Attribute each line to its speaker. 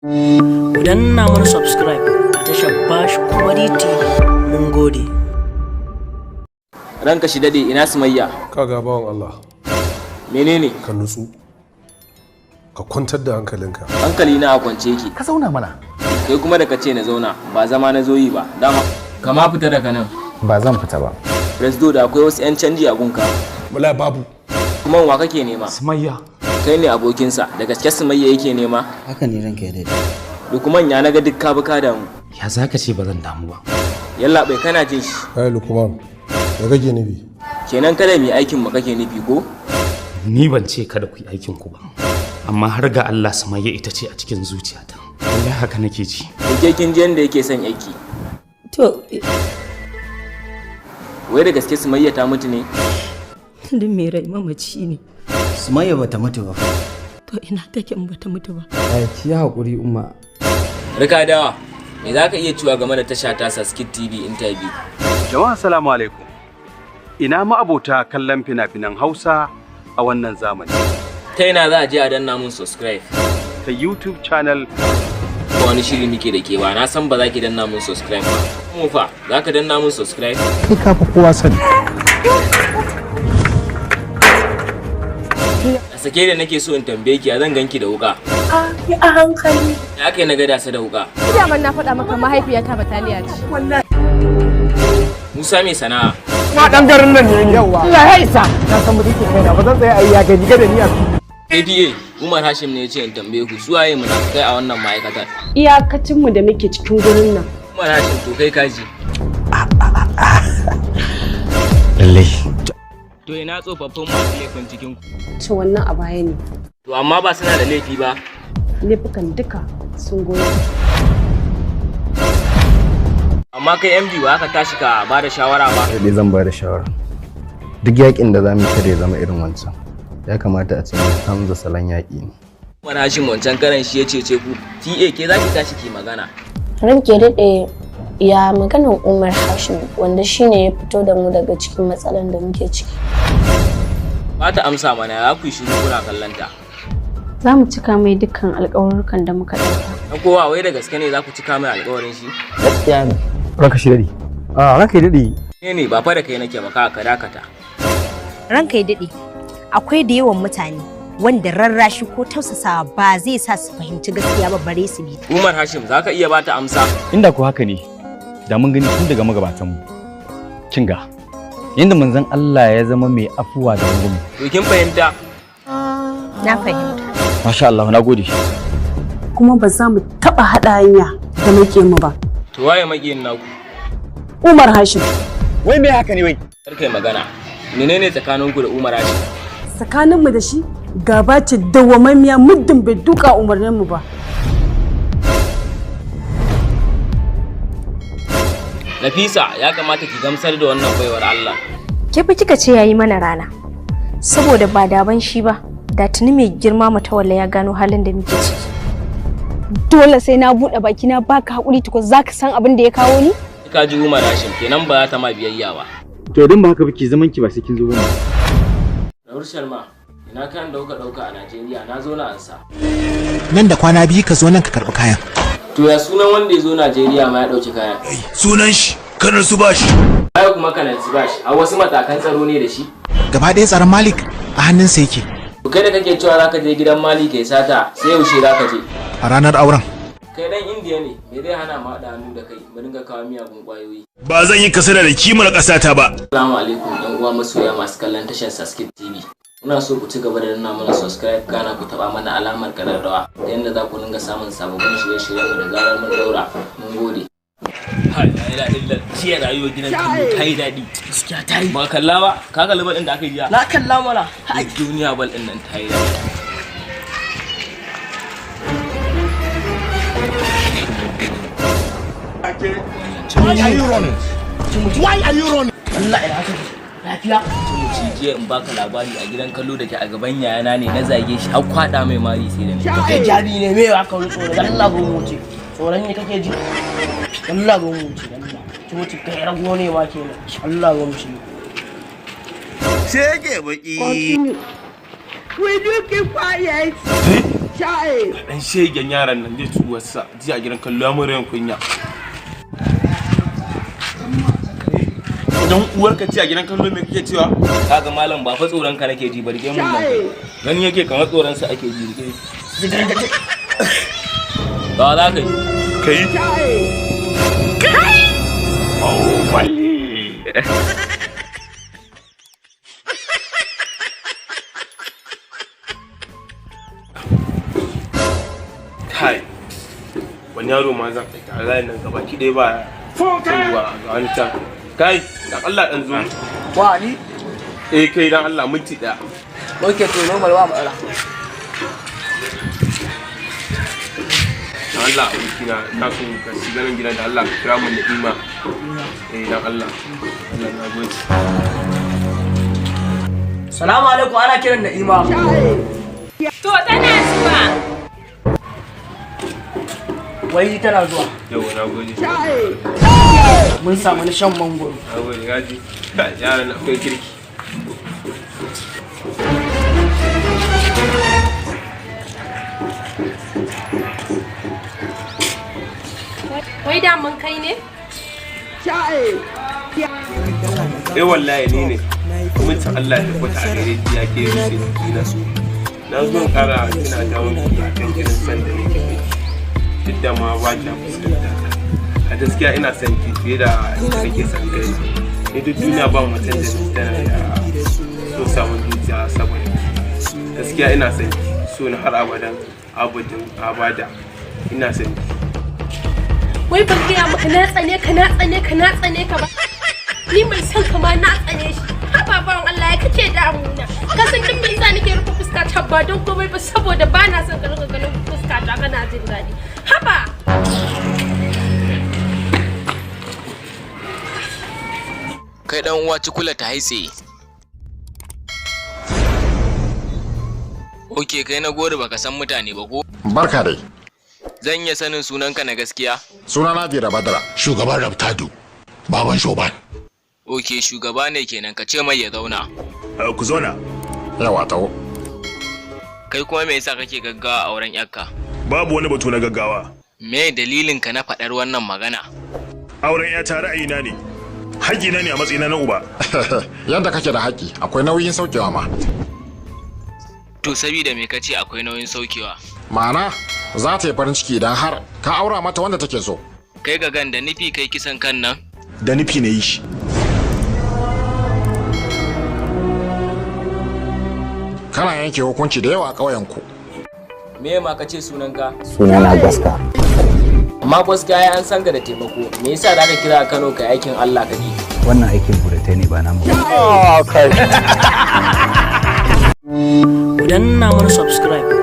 Speaker 1: Ku danna mana subscribe a tashar Bash Comedy TV. Mun gode.
Speaker 2: Ranka shi dade, ina Sumayya?
Speaker 3: Kaga bawan Allah.
Speaker 2: Menene?
Speaker 3: Ka nutsu, ka kwantar da hankalinka.
Speaker 2: Hankali na a kwance yake.
Speaker 4: Ka zauna mana.
Speaker 2: Kai kuma da ka ce na zauna, ba zama na zo yi ba dama. Kama fita daga nan.
Speaker 4: Ba zan fita ba.
Speaker 2: Presdo, da akwai wasu 'yan canji a gunka?
Speaker 3: Wala babu.
Speaker 2: Kuma wa kake nema?
Speaker 5: Sumayya.
Speaker 2: Kai ne abokinsa, da gaske Sumayya yake nema?
Speaker 6: Haka ne, ranka ya daɗe.
Speaker 2: Lukman, ya naga duk ka bi ka damu?
Speaker 5: Ya za ka ce ba zan damu ba?
Speaker 2: Yallaɓai, kana jin shi?
Speaker 3: Kai Lukman, da kake nufi?
Speaker 2: Kenan kada mu yi aikin mu kake nufi ko?
Speaker 5: Ni ban ce kada ku yi aikin ku ba. Amma har ga Allah, Sumayya ita ce a cikin zuciyata. Wallahi haka nake ji.
Speaker 2: To ke kin ji yanda yake son aiki.
Speaker 7: To,
Speaker 2: Wai da gaske Sumayya ta mutu ne?
Speaker 7: Duk mai rai mamaci ne.
Speaker 6: Sumayya bata mutu ba.
Speaker 7: To ina take in bata mutu ba?
Speaker 8: Ai ki haƙuri, Umma.
Speaker 2: Rika dawa, me za ka iya cewa game da tasha ta Saskit TV interview?
Speaker 9: Jama'a, salamu alaikum. Ina ma'abota kallon fina-finan Hausa a wannan zamani.
Speaker 2: Ta ina za a je a danna mun subscribe?
Speaker 9: Ta YouTube channel.
Speaker 2: Ba wani shiri muke da ke ba, na san ba za ki danna mun subscribe ba. Mu fa, za ka danna mun subscribe?
Speaker 4: Kai ka fi kowa sani.
Speaker 2: A sake da nake so in tambaye ki, a zan ganki da wuka.
Speaker 7: Yi a hankali.
Speaker 2: Ya kai na gada sa da wuka.
Speaker 10: Daman na faɗa maka mahaifiyata bataliya ce.
Speaker 2: Musa mai sana'a.
Speaker 8: Ma dan garin nan ne yawa. Allah ya isa. Na san mutuncin kaina, ba zan tsaya ayi ya gani gada ni a
Speaker 2: ADA Umar Hashim ne ya ce in tambaye ku su waye munafukai a wannan ma'aikatar.
Speaker 10: Iyakacinmu da muke cikin gurin nan.
Speaker 2: Umar Hashim, to kai kaji.
Speaker 4: Lallai.
Speaker 2: To ina tsofaffin masu laifin cikin ku?
Speaker 10: To wannan a baya ne.
Speaker 2: To amma ba suna da laifi ba.
Speaker 10: Laifukan duka sun goyi.
Speaker 2: Amma kai MD, ba ka tashi ka ba da shawara ba.
Speaker 4: Dai zan ba da shawara. Duk yakin da zamu yi kada ya zama irin wancan. Ya kamata a ce mun canza salon yaƙi ne.
Speaker 2: Umar Hashim wancan karan shi ya cece ku. TA, ke za ki tashi ki magana.
Speaker 11: Ranke daɗe, ya maganan Umar Hashim, wanda shine ya fito da mu daga cikin matsalan da muke ciki?
Speaker 2: Ba ta amsa mana, ya ku yi shiru kuna kallon ta?
Speaker 11: Za mu cika mai dukkan alƙawarrukan da muka ɗauka.
Speaker 2: Na kowa, wai da gaske ne za ku cika mai alƙawarin shi?
Speaker 4: Gaskiya ne.
Speaker 8: Ranka shi daɗe. A ranka ya daɗe.
Speaker 2: Ne ne ba fa da kai nake ba, ka dakata.
Speaker 12: Ranka ya daɗe, akwai da yawan mutane wanda rarrashi ko tausasawa ba zai sa su fahimci gaskiya ba, bare su bi ta.
Speaker 2: Umar Hashim, za ka iya ba ta amsa?
Speaker 13: Inda ko haka ne, da mun gani tun daga magabatanmu. Kin ga yanda manzon Allah ya zama mai afuwa da rangwame.
Speaker 2: To kin fahimta?
Speaker 12: Na fahimta.
Speaker 13: Masha Allah, na gode.
Speaker 10: Kuma ba za mu taɓa haɗa hanya da maƙiyin mu ba.
Speaker 2: To waye maƙiyin naku?
Speaker 10: Umar Hashim.
Speaker 13: Wai me haka ne wai?
Speaker 2: Kar kai magana. Menene tsakaninku da Umar Hashim?
Speaker 10: Tsakaninmu da shi gaba ce dawwamammiya muddin bai duka umarninmu ba.
Speaker 2: Nafisa, ya kamata ki gamsar da wannan baiwar Allah.
Speaker 11: Ke fa kika ce yayi mana rana. Saboda ba daban shi ba, da tuni mai girma Matawalla ya gano halin da muke ciki.
Speaker 10: Dole sai na buɗe baki na baka haƙuri tukun zaka san abin da ya kawo ni?
Speaker 2: Ka ji Umar Hashim, kenan ba za ta ma biyayya ba.
Speaker 13: To idan ba haka ba, ki zaman ki, ba sai kin zo ba.
Speaker 2: Raul Sharma, ina kayan da kuka ɗauka a Najeriya? Na zo na ansa.
Speaker 14: Nan da kwana 2 ka zo nan ka karɓi kayan.
Speaker 2: To ya sunan wanda ya zo Najeriya ma ya ɗauki kayan?
Speaker 14: Sunan shi Kanar Subash.
Speaker 2: Baya kuma Kanar Subash, a wasu matakan tsaro ne da shi.
Speaker 14: Gaba ɗaya tsaron Malik a hannunsa yake.
Speaker 2: To kai da kake cewa zaka je gidan Malik kai sata, sai yaushe zaka je?
Speaker 14: A ranar auren.
Speaker 2: Kai dan Indiya ne, me zai hana mu haɗa hannu da kai mu dinga kawo miyagun ƙwayoyi?
Speaker 14: Ba zan yi kasada da kimar ƙasata ba.
Speaker 2: Assalamu alaikum ɗan uwa masoya masu kallon tashar Saskit TV. Muna so ku ci gaba da danna mana subscribe, kana ku taɓa mana alamar ƙararrawa ta yadda za ku dinga samun sababbin shirye-shiryenmu da zarar mun ɗaura. Mun gode. Hai, ai daɗin jiya rayuwar gidan kallo ta yi daɗi.
Speaker 1: Gaskiya ta yi.
Speaker 2: Ba kalla ba, ka kalli bal ɗin da aka yi jiya?
Speaker 1: Na kalla mana.
Speaker 2: Hai, duniya bal ɗin nan ta yi daɗi.
Speaker 14: Why are you running? Why are you running?
Speaker 1: Allah, ina ka lafiya?
Speaker 2: Ci jiya in baka labari, a gidan kallo da ke a gaban yayana ne na zage shi har kwaɗa mai mari sai da ni.
Speaker 1: To kai jari ne, me ya ka wani tsoro? Allah go mu wuce. Tsoron ne kake ji? Allah go mu wuce, Allah. Ci wuce, kai rago ne ma kenan. Allah go mu wuce.
Speaker 14: Shege baki.
Speaker 7: Will you keep quiet?
Speaker 15: Dan shegen yaran nan zai ci uwarsa jiya a gidan kallo ya mun rayin kunya. Dan uwarka ce a gidan kallo, me kake cewa?
Speaker 2: Kaga malam, ba fa tsoron ka nake ji ba, rike mun nan. Gani yake kamar tsoron sa ake ji, rike. Ba za ka yi.
Speaker 15: Kai. Oh, balle. Kai. Wani yaro ma zan aika a layin nan gaba ki ɗaya ba. Yawwa, ga wani can. Kai, dan Allah dan zo.
Speaker 1: Wa ni?
Speaker 15: Eh kai, dan Allah, minti ɗaya.
Speaker 1: Okay, to normal, ba matsala.
Speaker 15: Dan Allah abokina, na so ka shiga nan gidan, da Allah ka kira mun Na'ima. Eh, dan Allah. Allah na gode.
Speaker 1: Salamu alaikum, ana kiran Na'ima.
Speaker 7: To tana zuwa.
Speaker 1: Wai tana zuwa.
Speaker 15: Yawwa, na gode.
Speaker 1: Mun samu na shan mangoro.
Speaker 15: Na gode, gaji. Kai, yaran akwai kirki.
Speaker 11: Wai daman kai ne?
Speaker 15: Eh wallahi ni ne. Mutum Allah ya tabbata a gare ki, ya ke rufe jikina. Na zo in kara kina dawo miki a kan irin san da nake miki. Duk da ma ba kya fuskanta ta. A gaskiya ina son ki fiye da yadda nake son kai. Ni duk duniya ba mutum da ni tana da so samun zuciya saboda ki. Gaskiya ina son ki, so na har abadan abadin abada. Ina son ki.
Speaker 11: Wai ban gaya maka na tsane ka, na tsane ka, na tsane ka ba. Ni mai son ka ma na tsane shi. Haba bawan Allah, ya kace damuna. Ka san duk me yasa nake rufe fuska ta? Ba don komai ba, saboda ba na son ka rinka ganin fuska ta kana jin daɗi. Haba.
Speaker 2: Kai dan uwa, cikula ta haitse. Ok, kai na gode, baka san mutane ba ko?
Speaker 16: Barka dai.
Speaker 2: Zan iya sanin sunanka na gaskiya?
Speaker 16: Sunana Bira Badara, shugaban Rabtadu, baban Shoban.
Speaker 2: Ok, shugaba ne kenan, ka ce mai ya zauna.
Speaker 16: Ku zauna. Yawa, taho.
Speaker 2: Kai kuma me yasa kake gaggawa a auren yarka?
Speaker 17: Babu wani batu na gaggawa.
Speaker 2: Me dalilin ka na faɗar wannan magana?
Speaker 17: Auren 'yata ra'ayina ne. Haƙƙina ne a matsayina na uba.
Speaker 16: Yadda kake da haƙƙi, akwai nauyin saukewa ma.
Speaker 2: To sabida me kace akwai nauyin saukewa?
Speaker 16: Ma'ana, za ta yi farin ciki idan har ka aura mata wanda take so.
Speaker 2: Kai ga gan da nufi kai kisan kan nan?
Speaker 17: Da nufi na yi shi.
Speaker 16: Kana yanke hukunci da yawa a ƙauyenku.
Speaker 2: Me ma kace sunanka?
Speaker 6: Sunana Gwaska.
Speaker 2: Amma gaskiya ya an san ka da taimako. Me yasa zaka kira Kano kai aikin Allah kake?
Speaker 6: Wannan aikin buratai ne, ba namu ba.
Speaker 1: Ku danna mana subscribe.